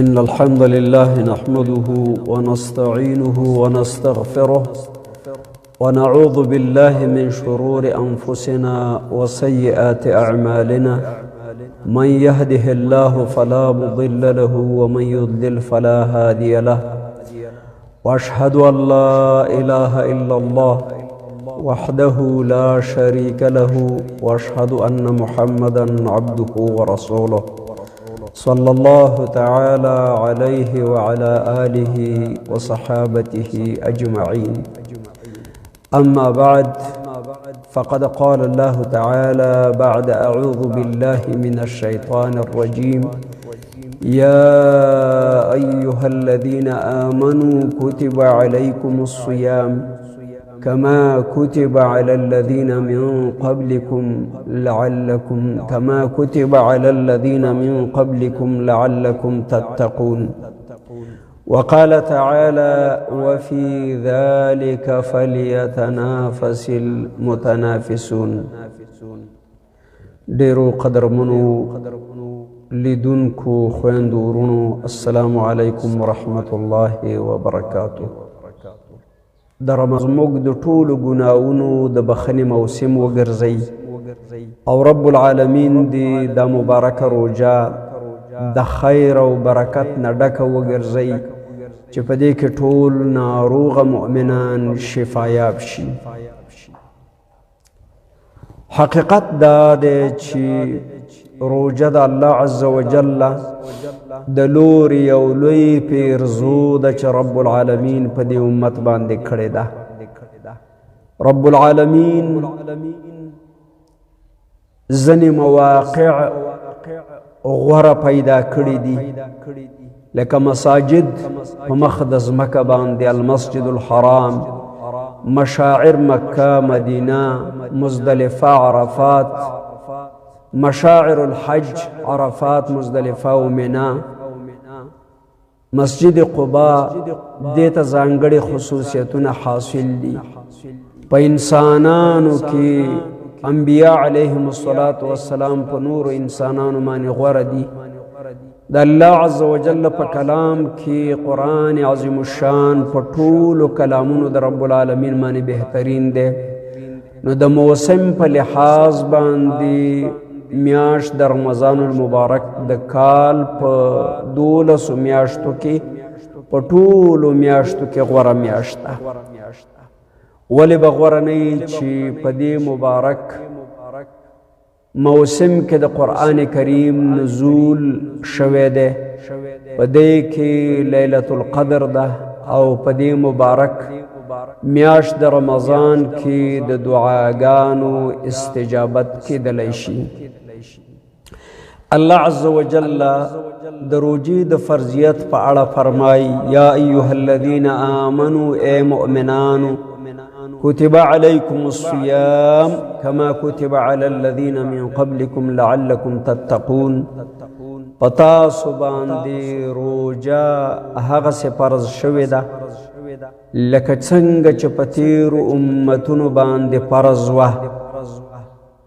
إن الحمد لله نحمده ونستعينه ونستغفره ونعوذ بالله من شرور أنفسنا وسيئات أعمالنا، من يهده الله فلا مضل له ومن يضلل فلا هادي له، وأشهد أن لا إله إلا الله وحده لا شريك له، وأشهد أن محمدا عبده ورسوله صلى الله تعالى عليه وعلى آله وصحابته أجمعين. أما بعد، فقد قال الله تعالى بعد أعوذ بالله من الشيطان الرجيم: يا أيها الذين آمنوا كتب عليكم الصيام كما كتب على الذين من قبلكم لعلكم كما كتب على الذين من قبلكم لعلكم تتقون. وقال تعالى: وفي ذلك فليتنافس المتنافسون. ډیرو قدرمنو لیدونکو، خویندو، ورونو، السلام علیکم ورحمت الله وبرکاته. د رمضان موږ د ټولو ګناهونو د بخښنې موسم وګرځي، او رب العالمین دې دا مبارکه روژه د خیر او برکت نه ډکه وګرځي چې په دې کې ټول ناروغه مؤمنان شفایاب شي. حقیقت دا دی چې روژه د الله عز وجل د لوري یو لوی پیرزو ده چې رب العالمین په دې امت باندې کړې ده. رب العالمین ځینې مواقع غوره پیدا کړي دي، لکه مساجد په مخ د ځمکه باندې، المسجد الحرام، مشاعر مکه، مدینه، مزدلفه، عرفات، مشاعر الحج، عرفات، مزدلفه او مینا، مسجد قباء، دې ته ځانګړي خصوصیتونه حاصل دي. په انسانانو کې انبیاء علیهم الصلاة والسلام په نورو انسانانو باندې غوره دي. د الله عز وجل په کلام کې قرآن عظیم الشان په ټولو کلامونو د رب العالمین باندې بهترین دی. نو د موسم په لحاظ باندې میاشت د رمضان المبارک د کال په 12 میاشتو کې په ټولو میاشتو کې غوره میاشت ده. ولې به غوره نه وي چې په دې مبارک موسم کې د قرآن کریم نزول شوی دی، په دې کې لیلة القدر ده، او په دې مبارک میاشت د رمضان کې د دعاګانو استجابت کېدلی شي. الله عز وجل د روژې د فرضیت په اړه فرمایي: یا ایها الذین آمنو، ای مؤمنانو، كتب عليكم الصيام كما كتب على الذين من قبلكم لعلكم تتقون. په تاسو باندې روژه هغسې فرض شوې ده لکه څنګه چې په تېرو امتونو باندې فرض وه.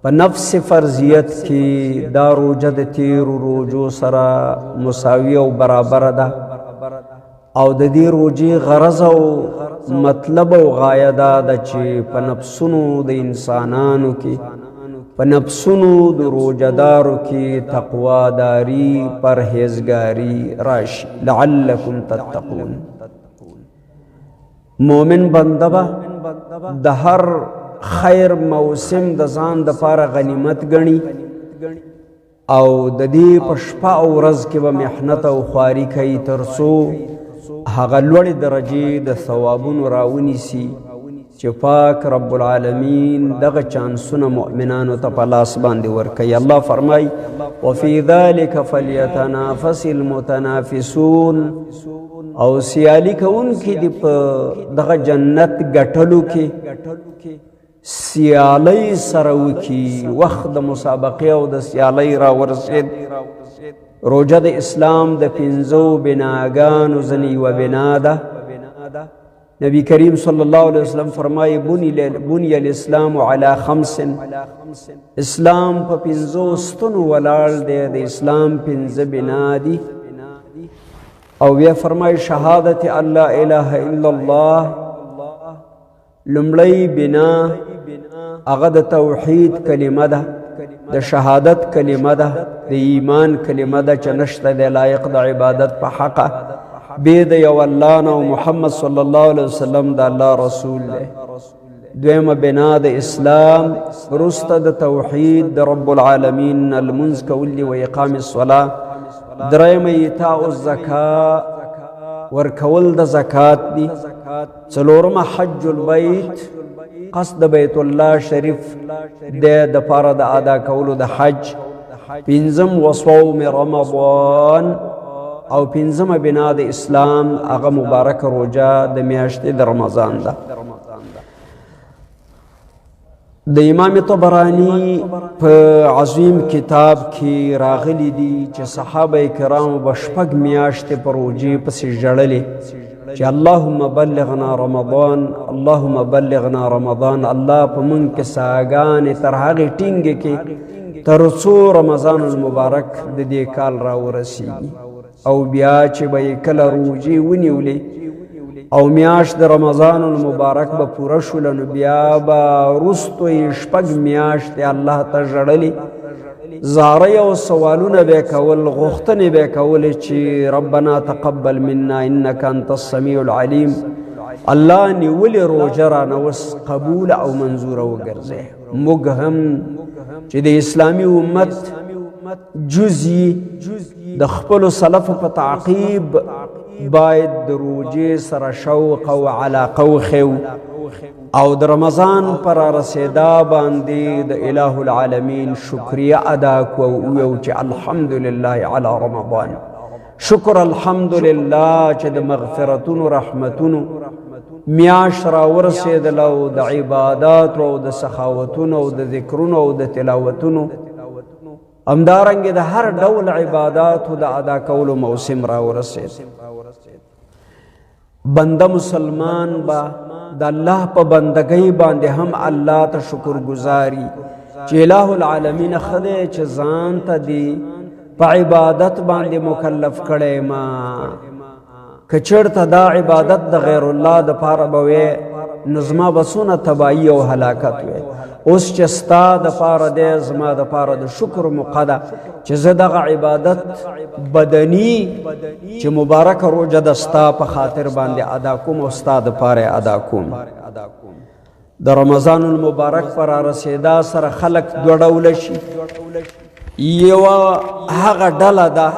په نفس فرضیت کې دا روژه د تېرو روژو سره مساوي او برابره ده، او د دې روژې غرض او مطلب او غایه دا ده چې په نفسونو د انسانانو کې، په نفسونو د روژهدارو کې تقواداري، پرهیزګاري راشي. لعلکم تتقون. مؤمن بنده به د هر خیر موسم د ځان د پاره غنیمت ګڼي، او د دې په شپه او ورځ کې به محنت او خواري کوي تر څو هغه لوړې درجې د ثوابونو راونیسي چې پاک رب العالمین دغه چانسونه مؤمنانو ته په لاس باندې ورکوي. الله فرمایي: وفي ذلك فليتنافس المتنافسون. او سیالي کوونکي دي په دغه جنت ګټلو کې سیالۍ سره وکي. وخت د مسابقې او د سیالۍ را ورسېد. روژه د اسلام د پنځو بناګانو ځنې یوه بنا ده. نبی کریم صلی الله علیه وسلم فرمایي: بني الاسلام على خمس. اسلام په پنځو ستونو ولاړ دی. د اسلام پنځه بنا دي. او بیا فرمایي شهادت الله اله الا الله. لومړی بنا هغه د توحید کلمه ده، د شهادت کلمه ده، د ایمان کلمه ده چې نشته دی لایق د عبادت په حقه بې د یو الله نه او محمد صلی الله علیه وسلم د الله رسول دی. دویمه بنا د اسلام وروسته د توحید د رب العالمین لمونځ کول دي و اقام الصلاة. درېیمه ایتاء الزکا، ورکول د زکات دي. څلورمه حج البیت، قصد بیت الله شریف د دپاره د ادا کولو د حج. پنځم وصوم رمضان، او پنځمه بنا د اسلام هغه مبارک روژه د میاشتې د رمضان ده. د امام طبراني په عظیم کتاب کې راغلي دي چې صحابه کرامو به شپږ میاشتې په روژې پسې ژړلې چې اللهم بلغنا رمضان، اللهم بلغنا رمضان. الله په مونږ کې ساګانې تر هغې ټینګې کې تر څو رمضان المبارک د دې کال را ورسیږي. او بیا چې به یې کله روژې ونیولې او میاشت د رمضان المبارک به پوره شوله، نو بیا به وروستو یې شپږ میاشتې الله ته ژړلې، زارۍ او سوالونه به کول، غوښتنې به کولې چې ربنا تقبل منا انک انت السمیع العلیم. الله نیولې روژه رانه اوس قبول او منظوره وګرځي. موږ هم چې د اسلامي امت جزئی د خپلو سلفو په تعقیب باید د روژې سره شوق او علاقه وښیو او د رمضان پر رسېدا باندې د اله العالمین شکریه ادا کړو او ووایو چې الحمدلله علی رمضان، شکر الحمدلله چې د مغفرتونو رحمتونو میاشت را ورسېدله او د عباداتو او د سخاوتونو او د ذکرونو او د تلاوتونو همدارنګه د هر ډول عباداتو د ادا کولو موسم را ورسېد. بنده مسلمان با د الله په بندګۍ باندې هم الله ته شکر گزاري چې الہ العالمین ښه دی چې ځان ته دی په عبادت باندې مکلف کړی ما. که چېرته دا عبادت د غیر الله د پاره به وی نو زما به څونه تباهي او هلاکت وی. اوس چې ستا د پاره دی زما د پاره د شکر موقع ده چې زه دغه عبادت بدني چې مبارک روژه د ستا په خاطر باندې ادا کوم او ستا د پاره ادا کوم. د رمضان المبارک پر رسېدا سره خلک دوه ډوله شي. یوه هغه ډله ده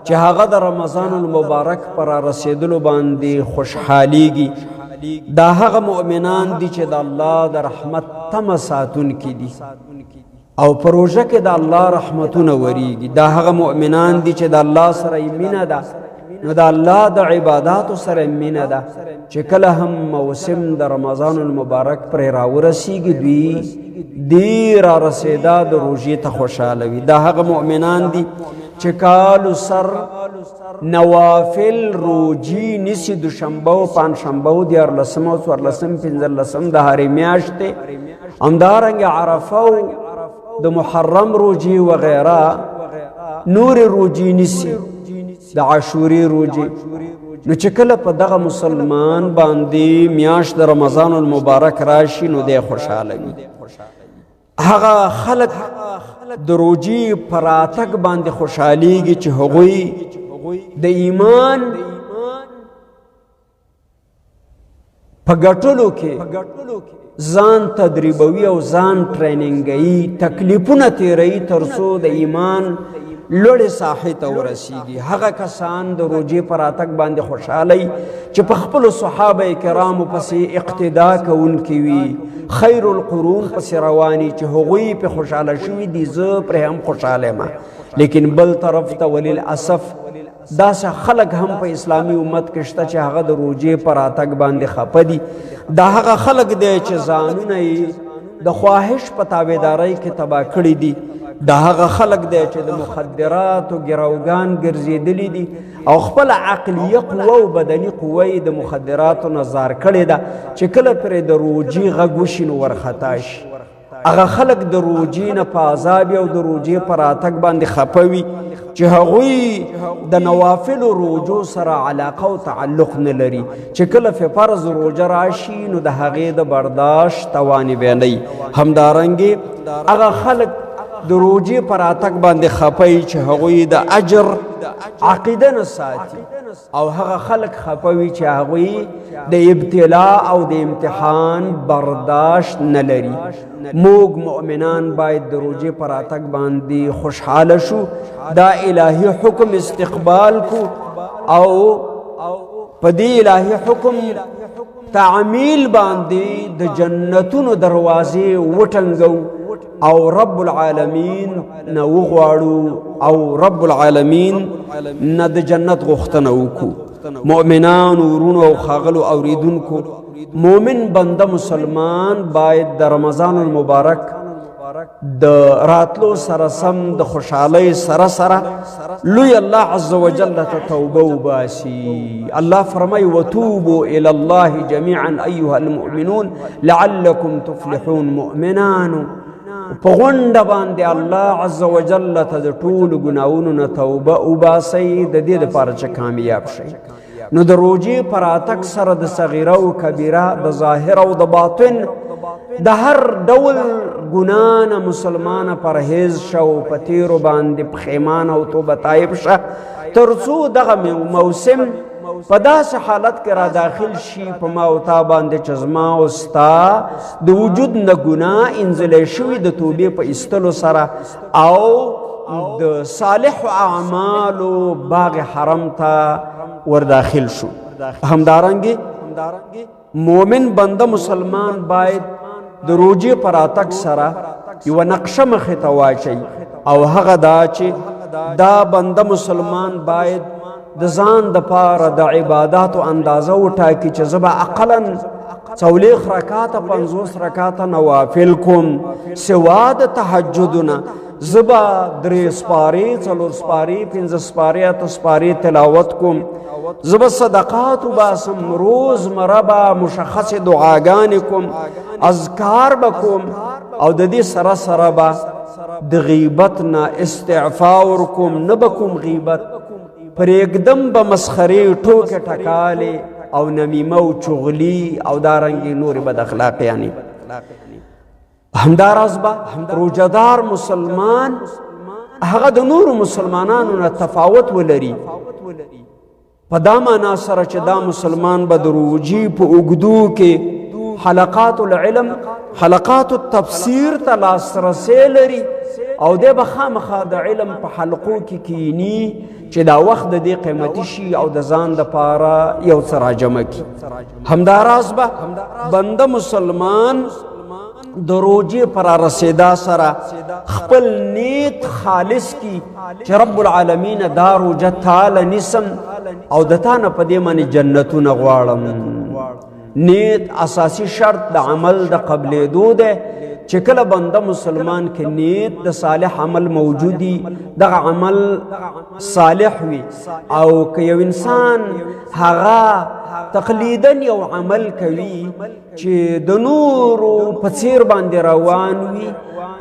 چې هغه د رمضان المبارک پر رسېدلو باندې خوشحالېږي. دا هغه مؤمنان دي چې د الله د رحمت تمه ساتونکي دي او په روژه کې د الله رحمتونه وریږي. دا هغه مؤمنان دي چې د الله سره یې مینه ده، نو د الله د عباداتو سره مینه ده چې کله هم موسم د رمضان المبارک پرې راورسیږي دوی دې را رسېدا د روژې ته خوشحاله وي. دا هغه مؤمنان دي چې کالو سر نوافل روژې نیسي، دوشنبه او پنجشنبه او دیارلسم او څوارلسم پنځلسم د هرې میاشتې، همدارنګه عرفه او د محرم روژې وغیره نورې روژې نیسي، د عاشورې روژې. نو چې کله په دغه مسلمان باندې میاشت د رمضان المبارک راشي نو دی خوشحاله وي. هغه خلک د روژې په راتګ باندې خوشحالېږي چې هغوی د ایمان په ګټلو کې ځان تدریبوي او ځان ټریننګوي، تکلیفونه تیروي تر څو د ایمان لوړې ساحې ته ورسیږي. هغه کسان د روژې په راتګ باندې خوشحاله وي چې په خپلو صحابه کرامو پسې اقتدا کوونکي وي، خیر القرون پسې رواني چې هغوی پې خوشحاله شوي دي، زه پرې هم خوشحاله یم. لیکن بل طرف ته وللاسف داسې خلک هم په اسلامي امت کې شته چې هغه د روژې په راتګ باندې خفه دي. دا هغه خلک دی چې ځانونه یې د خواهش په تابعدارۍ کې تباه کړي دي. دا هغه خلک دی چې د مخدراتو ګروګان ګرځېدلي دي او خپل عقلیه قوه او بدني قوه یې د مخدراتو نه ځار کړې ده چې کله پرې د روژې غږ وشي نو ورخطا شي. هغه خلک د روژې نه په عذاب او د روژې په راتګ باندې خفه وي. چې هغوی د نوافلو روجو سره علاقه او تعلق نه لري، چې کله په فرض روژه راشي نو د هغې د برداشت توان یې بیا نه وي. همدارنګې هغه خلک د روژې په راتګ باندې خفه وي چې هغوی د اجر عقیده نه ساتي، او هغه خلک خفه وي چې هغوی د ابتلا او د امتحان برداشت نه لري. موږ مؤمنان باید د روژې په راتګ باندې خوشحاله شو، دا الهي حکم استقبال کو او په دې الهي حکم تعمیل باندې د جنتونو دروازې وټنګو او رب العالمین نه وغواړو او رب العالمین نه د جنت غوښتنه وکړو. مؤمنان ورونو او ښاغلو اوریدونکو، مؤمن بنده مسلمان باید د رمضان المبارک د راتلو سره سم د خوشحالۍ سره سره لوی الله عز وجل ته توبه وباسي. الله فرمای وتوبوا الى الله جميعا ايها المؤمنون لعلكم تفلحون. مؤمنانو په غونډه باندې الله عز وجل ته د ټولو ګناهونو نه توبه وباسئ، د دې دپاره چې کامیاب شئ. نو د روژې په راتګ سره د صغیره او کبیره، د ظاهر او د باطن، د هر ډول ګناه نه مسلمانه پرهیز شه او په تیرو باندې پښیمانه او توبه تایب شه، تر څو دغه موسم په داسې حالت کې را داخل شي په ما او تا باندې چې زما او ستا د وجود نه ګناه انزلی شوي د توبې په ایستلو سره او د صالح اعمالو باغ حرم ته ور داخل شو. همدارنګې مؤمن بنده مسلمان باید د روژې په راتګ سره یوه نقشه مخې ته واچوي، او هغه دا چې دا بنده مسلمان باید د ځان د پاره د عباداتو اندازه وټاکي چې زه به اقلا 40 رکعاته 50 رکعاته نوافل کوم، سوا د تهجدونه زه به 3 سپارې 4 سپارې 5 سپارې 8 سپارې تلاوت کوم، زه به صدقات وباسم، روزمره به مشخصې دعاګانې کوم، اذکار به کوم، او د دې سره سره به د غیبت نه استعفا ورکوم، نه به کوم غیبت، پرېږدم به مسخرې ټوکې ټکالې او نمیمه او چغلي او دارنګې نورې بد اخلاقیانې. همداراز به روژهدار مسلمان هغه د نورو مسلمانانو نه تفاوت ولري، په دا معنا سره چې دا مسلمان به د روژې په اوږدو کې حلقات العلم، حلقات التفسیر ته لاسرسی لري، او دی به خامخا د علم په حلقو کې کینی چې دا وخت د دې قیمتي شي او د ځان دپاره یو څه راجمع کړي. همداراز به بنده مسلمان د روژې پر رسېدا سره خپل نیت خالص کی چې رب العالمین دا روژه تاله نیسم او د تا نه په دې باندې جنتونه غواړم. نیت اساسي شرط د عمل د قبلېدو دی چې کله بنده مسلمان کې نیت د صالح عمل موجودي، دغه عمل صالح وي، او که یو انسان هغه تقلیداً یو عمل کوي چې د نورو په څیر باندې روان وي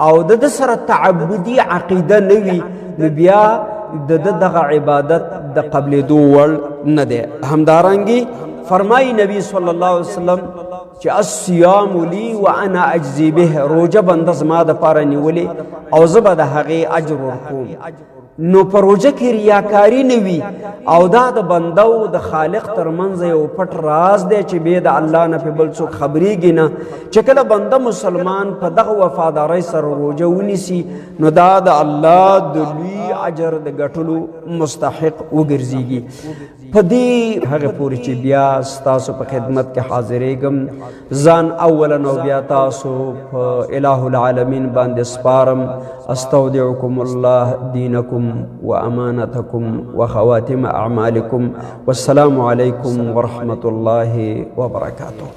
او د ده سره تعبدي عقیده نه وي، نو بیا د ده دغه عبادت د قبلېدو وړ نه دی. همدارنګې فرمایي نبی صلی الله علیه وسلم چې الصیام لی وانا اجزی به، روژه بنده زما دپاره نیولې او زه به د هغې اجر ورکوم. نو په روژه کې ریاکاري نه وي، او دا د بنده او د خالق ترمنځ یو پټ راز دی چې بې د الله نه په بل څوک خبرېږي نه. چې کله بنده مسلمان په دغه وفادارۍ سره روژه ونیسي نو دا د الله د لوی اجر د ګټلو مستحق وګرځېږي. په دې هغې پورې چې بیا ستاسو په خدمت کې حاضرېږم، ځان اولا او بیا تاسو په اله العالمین باندې سپارم. استودعکم الله دینکم وامانتکم وخواتم اعمالکم، والسلام علیکم ورحمة الله وبرکاته.